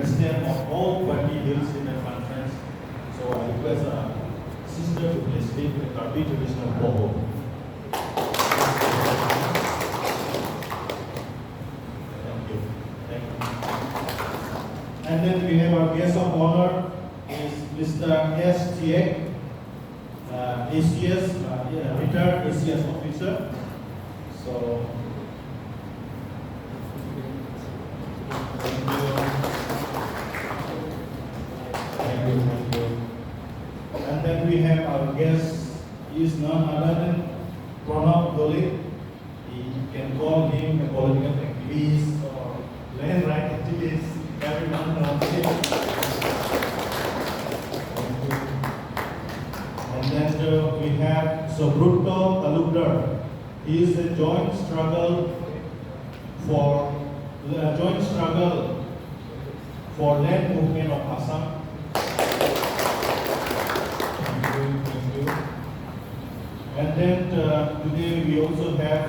president of all 20 Hills Women Conference. So I request sister to please lead the Karbi traditional boho. Thank you. Thank you. And then we have our guest of honor is Mr. S. Thiek, ACS, yeah, retired ACS officer. So, thank you. Thank you, thank you. And then we have our guest is none other than Pranab Doley. You can call him a political activist or land right activist. Everyone knows him. Thank you. And then we have Subrata Talukdar. He is a joint struggle for land movement of Assam. Thank you, thank you. And then today we also have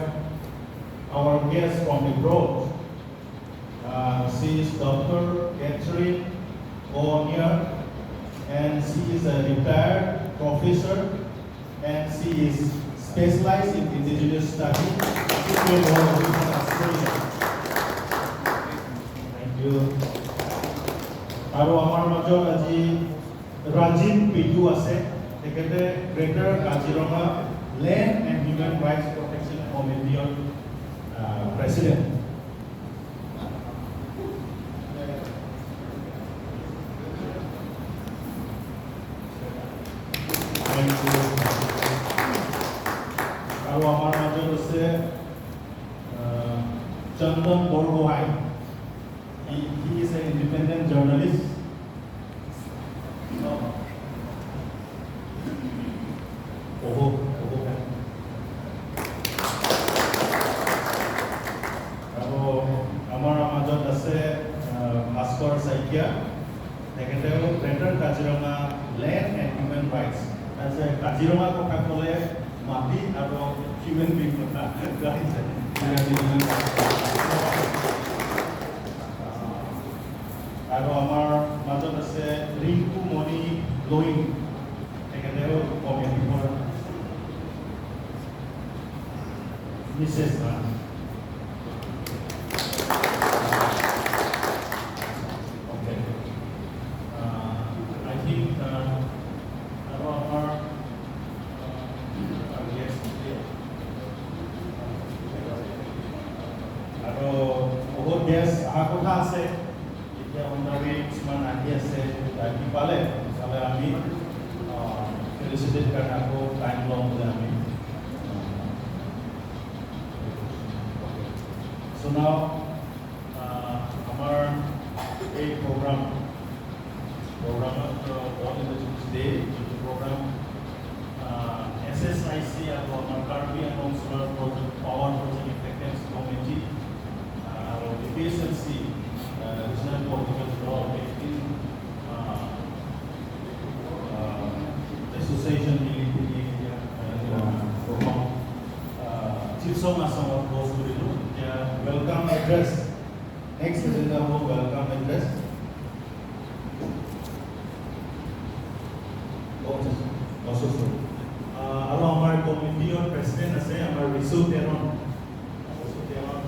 our guest from abroad. She is Dr. Catherine O'Neill, and she is a retired professor, and she is specialized in indigenous studies. She came all the way from Australia. Thank you. আৰু আমাৰ মাজত আজি ৰাজীৱ পেগু আছে। তেখেতে greater Kaziranga land and human rights protection কমিটিৰ president. Thank you. আৰু আমাৰ মাজত আছে চন্দন Borgohain. He is an independent journalist. Oh. Oh, oh. আৰু আমাৰ মাজত আছে ভাস্কৰ শইকীয়া। তেখেতেও greater Kaziranga land and human rights আছে। কাজিৰঙা কথা ক'লে মাটি আৰু হিউমেন বিং কথা আহিছে। আৰু আমাৰ মাজত আছে ৰিংকু মণি লইং। তেখেতেও কমিটিৰ মিছেছ। Okay. I think আৰু আমাৰ guest here. আৰু বহুত গেষ্ট অহা কথা আছে। এতিয়া অন the ৱে কিছুমান আহি আছে। আহি পালে তেতিয়াহ'লে আমি ফেলিচিটেট কাৰণে আকৌ টাইম ল'ম বুলি আমি। চ' নাও আমাৰ এই প্ৰগ্ৰামত ৱৰ্ল্ড ইণ্ডিজিনাছ ডে যোনটো program S S I C আৰু আমাৰ Karbi Anglong solar project power project effective committee আৰু এ P S L C regional political দল 18 এছ'চিয়েশ্যন মিলি পিনি প্ৰথম চিপচং আছামত হোষ্ট কৰিলোঁ। এতিয়া welcome address, next agenda হ'ব welcome address. আৰু আমাৰ কমিটিৰ প্ৰেচিডেণ্ট আছে আমাৰ ৰিচু টেৰন। ৰিচু টেৰন।